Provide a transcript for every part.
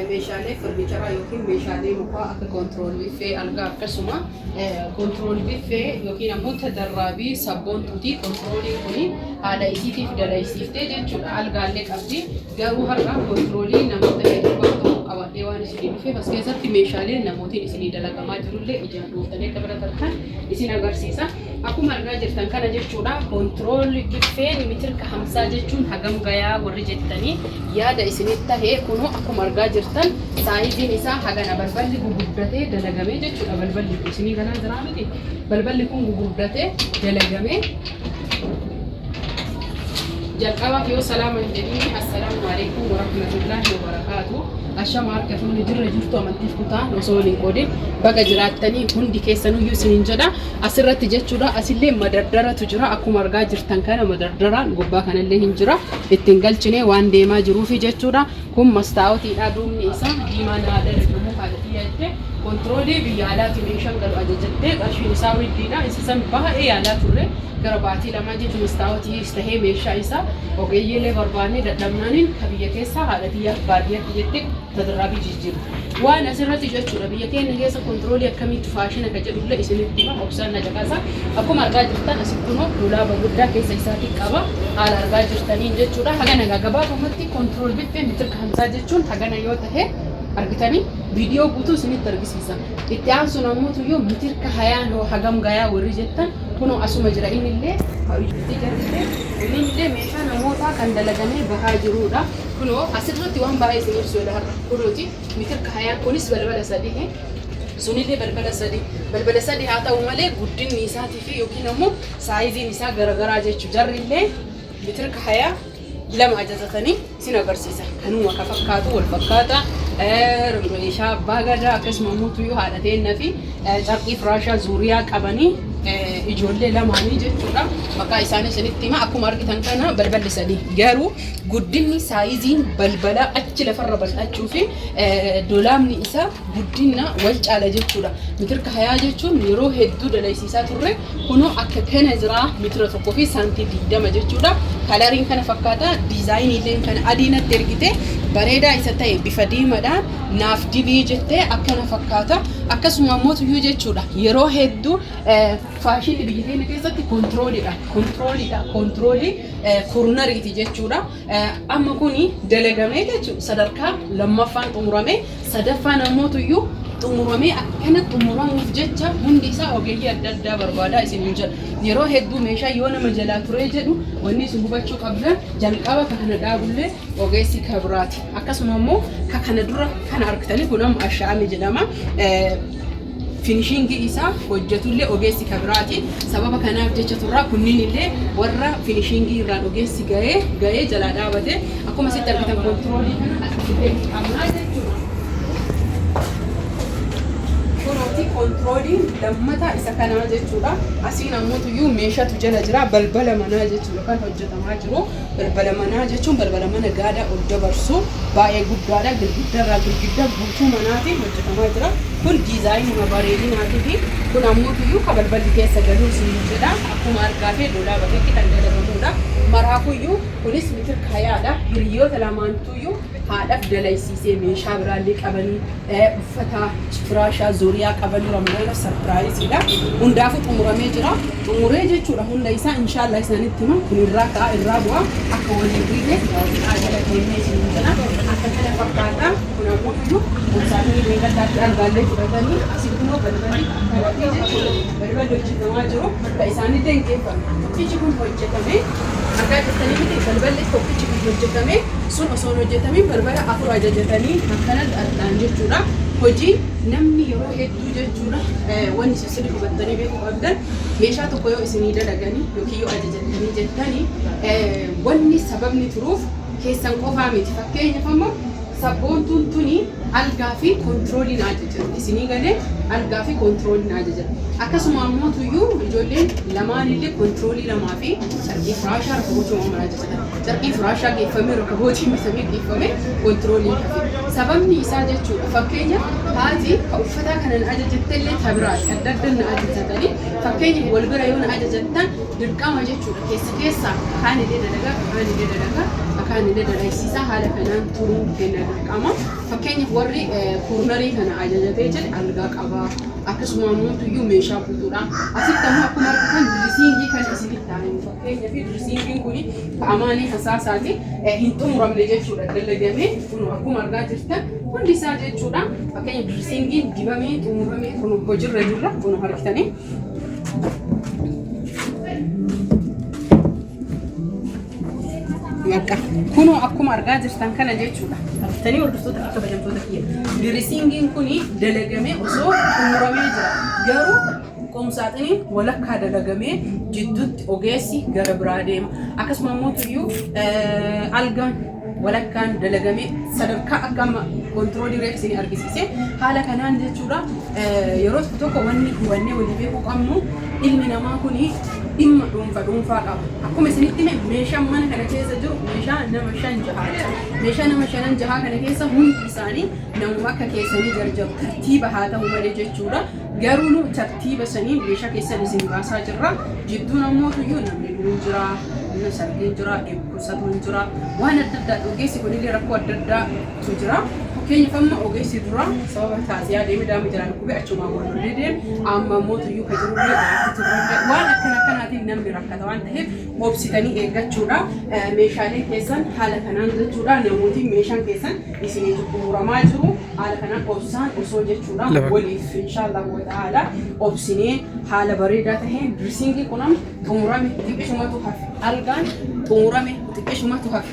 Meeshaalee furniicharaa yookiin meeshaalee mukaa akka control biffee, algaa, akkasuma control biffee yookiin ammoo tadarraabii sabboontuuti. Kontirooliin kun haadha isiitiif dalaysiiftee jechuudha. Algaallee qabdi. Garuu har'a kontiroolii namoota hedduu bakka tokko qabadhee waan isinii dhufeef, as keessatti meeshaalee namootiin isinii dalagamaa jirullee ijaan dhuuftanii akka bira tartan isin agarsiisa. Akkuma argaa jirtan kana jechuudha. Kontiroolii biffeen mitirka 50 jechuun hagam gayaa warri jettanii yaada isinitti tahee, kunoo akkuma argaa jirtan saayiziin isaa hagana. Balballi gugurdatee dalagamee jechuudha. Balballi kun isinii galaa jiraa miti? Balballi kun gugurdatee dalagamee. Jalqabaaf yoo salaama hin jedhini, assalaamu alaikum warahmatullaahi wabarakaatu. Ashama, harka fuunni, jirra jirtu, amantiif kutaan osoo waliin qoodin, baga jiraattanii hundi keessanuyyuu isiniin jedha. Asirratti jechuudha, asillee madardaratu jira. Akkuma argaa jirtan kana madardaraan gubbaa kanallee hin jira, ittiin galchine waan deemaa jiruufi jechuudha. Kun mastaawotiidha. Duubni isaa diimaa naa dalagamu haadha tiyya jette. Kontiroolii biyya alaati meeshaan galu ajajattee, qarshiin isaa widdiidha. Isa san baay'ee yaalaa turre gara baatii 2 jechuun. Mastaawotiis tahee meeshaa isaa ogeeyyiilee barbaannee dadhabnaaniin, ka biyya keessaa haadha tiyyaaf baadiyyaatti jette tadarraabii jijjiirte. Waan asirratti jechuudha, biyya keenya keessa kontiroolii akkamiitu faashina ka jedhullee isinitti hima, obsaan na caqasa. Akkuma argaa jirtan asitti kunoo dolaaba guddaa keessa isaatii qaba, haala argaa jirtaniin jechuudha. Hagana gabaabumatti control biffee mitirka 50 jechuun hagana yoo tahe argitanii, viidiyoo guutuu isinitti argisiisa. Itti aansuun ammoo tuyyuu mitirka 20n hoo hagam gayaa warri jettan, kunoo asuma jira. Innillee itti jarrite, innillee meeshaa namootaa kan dalagamee bahaa jirudha. Kunoo asirratti waan baay'ee isin ibsuudha har'a. Kunooti mitirka 20n kunis balbala sadii, sunillee balbala sadii. Balbala sadii haa ta'u malee guddinni isaatii fi yookiin ammoo saayiziin isaa garagaraa jechuu. Jarrillee mitirka 20 lama ajajatanii isin agarsiisa. Kanuma ka fakkaatu, wal fakkaata. Meeshaa abbaa gadaa, akkasuma immoo tuyyuu haadha teennaa fi carqii firaashaa zuuriyaa qabanii ijoollee lamaanii jechuudha. Maqaa isaanii isinitti hima. Akkuma argitan kana balballi sadii, garuu guddinni saayiziin balbalaa achi lafarra bal'achuu fi dolaabni isaa guddina wal caala jechuudha. Mitirka 20 jechuun yeroo hedduu dalaysiisaa turre. Kunoo akka kana jira, mitira 1 fi saantii 20 jechuudha. Kalariin kana fakkaata. Diizaayiniilleen kana adii natti ergite, bareedaa isa ta'e bifa diimaadhaan naaf dibii jettee, akkana fakkaata. Akkasuma ammoo tuyyuu jechuudha, yeroo hedduu faashinni biyya keenya keessatti kontirooliidha. Kontirooliidha. Kontiroolii kurnariiti jechuudha. Amma kuni dalagamee jechuudha, sadarkaa lammaffaan xumurame, sadaffaan ammoo tuyyuu xumuramee akkana xumuramuuf jecha hundi isaa ogeeyyii adda addaa barbaadaa isiniin jedha. Yeroo hedduu meeshaa yoo nama jalaa turee jedhu, wanni isin hubachuu qabdan, jalqaba ka kana dhaabullee ogeessi kabiraati. Akkasuma immoo ka kana dura kana argitanii, kun amma ashaa'ame jedhama. Finishingii isaa hojjetullee ogeessi kabiraati. Sababa kanaaf jecha turraa kunniin illee warra finishingii irraan ogeessi ga'ee ga'ee jalaa dhaabate. Akkuma asitti argitan kontiroolii kana asitti qabnaa jechuudha. Kunooti kontirooliin lammataa isa kanaa jechuudha. Asiin ammoo tuyyuu meeshatu jala jira, balbala manaa jechuudha kan hojjetamaa jiru. Balbala manaa jechuun balbala mana gaadaa ol dabarsu baay'ee guddaadha. Girgiddarraa girgidda guutuu manaatiin hojjetamaa jira. Kun diizaayinii bareedinaatii fi kun ammoo tuyyuu ka balballi keessa galuu isin jedha. Akkuma argaa fi dolaaba irratti kan dalagamudha. Maraafuyyuu kunis mitirka 20dha. Hiriyoota lamaantuyyuu haadhaaf dalaysiisee, meeshaa biraallee qabanii, uffata firaashaa zuuriyaa qabanii, Ramadaana sarpiraayiziidha. Hundaafuu xumuramee jira. Xumuree jechuudha hunda isaa, inshaallah isaanitti hima. Kun irraa ka'a, irraa bu'a, akka waliin riite jala deemnee isin jedha. Akka kana fakkaata. Kun ammoo iyyuu kumsaatinii beekadhaatti algaallee fudhatanii, asii kunoo balballi akkanatti jechuudha. Balballi hojjetamaa jiru bakka isaanillee hin geeffame. Tokkichi kun hojjetame, argaa jirtanii miti? Balballi tokkichi kun hojjetame sun osoo hin hojjetamin balbala afur ajajatanii akkanatti argaan jechuudha. Hojii namni yeroo hedduu jechuudha, wanni isin sirrii hubattanii beekuu qabdan, meeshaa tokko yoo isinii dalaganii yookiin yoo ajajattanii jettanii, wanni sababni turuuf keessan qofaa miti. Fakkeenyaaf amma sabboontuun tuni algaa fi kontiroolii na ajajatti. Isinii galee? Algaa fi kontiroolii na ajajatti. Akkasuma ammoo tuyyuu ijoolleen lamaanillee kontiroolii lamaa fi carqii firaashaa, rakabootii uumamaan ajajatan. Carqii firaashaa geeffamee, rakabootiin bitamee geeffamee, kontirooliin hafe. Sababni isaa jechuudha, fakkeenya haati ka uffataa kana na ajajattellee tabiraati, adda adda na ajajatanii. Fakkeenya wal bira yoo na ajajattan, dirqama jechuudha keessa keessaa kaan illee dalagaa, kaan illee dalagaa. Kakaan illee dalaysiisaa haala kanaan turuun kenna dirqama. Fakkeenyaaf warri cornerii kana ajajatee jedhe algaa qabaa. Akkasuma ammoo meeshaa guutuudha. Asitti ammoo akkuma argitan dressingii kan isinitti taa'an fakkeenyaaf dressingiin kun ka'amaanii hasaasaati hin xumuramne jechuudha dalagamee kun akkuma argaa jirtan hundi isaa jechuudha. Fakkeenya dressingiin dibamee xumuramee kun hojiirra jirra kun argitanii. Bakka kunoo akkuma argaa jirtan kana jechuudha. Argitanii hordoftoota fi kabajamtoota kiyya. Dressingiin kun dalagamee osoo xumuramee jira. Garuu qomsaaxiniin walakkaa dalagamee jidduutti ogeessi gara biraa deema. Akkasuma immoo tuyyuu algaan walakkaan dalagamee sadarkaa akka amma controlii reef isin argisiise haala kanaan jechuudha. Yeroo tokko tokko wanni hubannee walii beekuu qabnu ilmi namaa kuni dhimma dhuunfa dhuunfaa qaba. Akkuma isinitti hime meeshaan mana kana keessa jiru meeshaa nama shan jahaati. Meeshaa nama shanan jahaa kana keessa hundi isaanii namuma akka keessanii jarjaru tartiiba haa ta'u malee jechuudha. Garuu nu tartiiba saniin meeshaa keessan isin baasaa jirra. Jidduun ammoo tuyyuu namni du'uun jira, namni sargiin jira, dhukkubsatuun jira. Waan adda addaa ogeessi kunillee rakkoo adda addaatu jira. Fakkeenyaaf amma ogeessi dura sababa taaziyaa deeme daama jiraan dhukkubee achumaan wal lollee deeme amma ammoo tuyyuu ka jirullee garatti turrellee waan akkana akkanaatiin namni rakkata waan ta'eef obsitanii eeggachuudha. Meeshaaleen keessan haala kanaan jechuudha. Namooti meeshaan keessan isinii xumuramaa jiru haala kanaan obsaan osoo jechuudha waliif inshaallah wa ta'ala obsinee haala bareedaa taheen dressingii kun amma xumurame xiqqishumatu hafe algaan xumurame xiqqishumatu hafe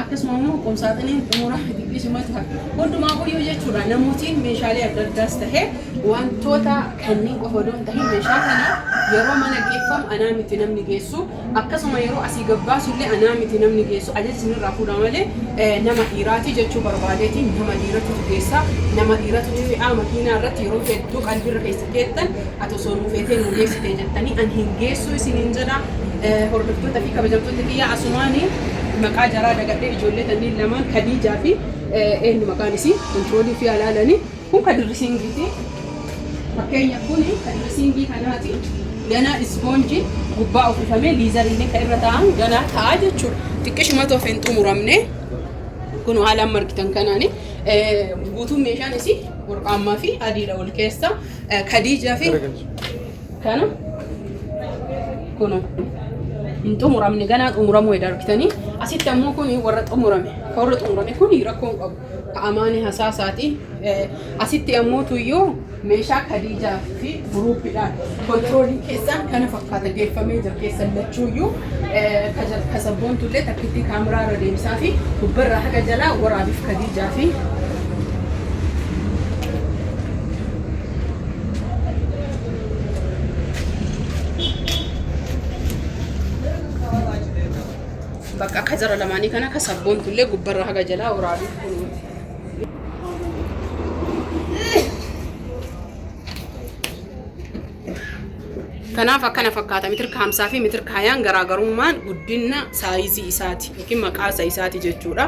akkasuma immoo qomsaaxiniin xumurame xiqqishumatu hafe hundumaa guyyuu jechuudha namootiin meeshaalee adda addaas tahee wantoota kanneen qofa odoo hin tahin meeshaa kana yeroo mana geeffamu anaa miti namni geessu akkasuma yeroo asii gabbaasu illee anaa miti namni geessu ajaja isinirraa fuudha malee nama dhiiraati jechuu barbaadeeti nama dhiiratu geessa nama dhiiratu fe'aa makiinaa irratti yeroo hedduu qalbiirra keessa keettan ati osoo nuu feetee nuu geessite jettanii an hin geessu isiniin jedha. Hordoftoota fi kabajamtoota kiyyaa asumaanii maqaa jaraa dagadhee ijoollee tanniin lamaan Kadiijaa fi eenyu maqaan isii controlii fi alaalanii kun ka dressingiiti. Fakkeenya kun ka dressingii kanaati. Ganaa ispoonjiin gubbaa uffifamee leatheriileen kan irra taa'an ganaa ta'a jechuudha. Xiqqishumatu of hin xumuramne. Kun haala amma argitan kanaani. Guutuun meeshaan isii warqaammaa fi adiidha wal keessa. Kadiijaa fi kana kun hin xumuramne ganaa xumuramuu edha argitanii. Asitti ammoo kun warra xumurame. Ka warra xumurame kun rakkoo hin qabu. Ka amaanii hasaasaati. Asitti ammoo tuyyuu meeshaa Kadiijaa fi groupiidhaan controlii keessaan kana fakkaata geeffamee jira keessan lachuuyyuu kasaboontullee takkitti kaameraa irra deemsaa fi gubbarraa haga jalaa waraabiif Kadiijaa fi bakka akka jara lamaanii kana kasaboontullee gubbarraa haga jalaa waraabiif kunuuti. Kanaaf akkana fakkaata mitirka hamsaa fi mitirka hayaan garaagarummaan guddina sizeii isaati yookiin maqaasa isaati jechuudha.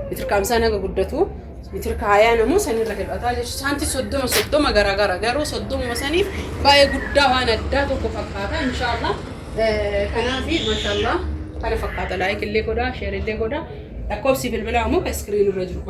Mitirka hamsaan haga guddatu mitirka hayaan ammoo sanirra hir'ataa jechuudha. Saanti 30 30 garaagara garuu 30 saniif baay'ee guddaa waan addaa tokko fakkaata inshaallah. Kanaaf maashaallah kana fakkaata like illee godhaa share illee godhaa lakkoofsi bilbilaa immoo kan screen irra jiru.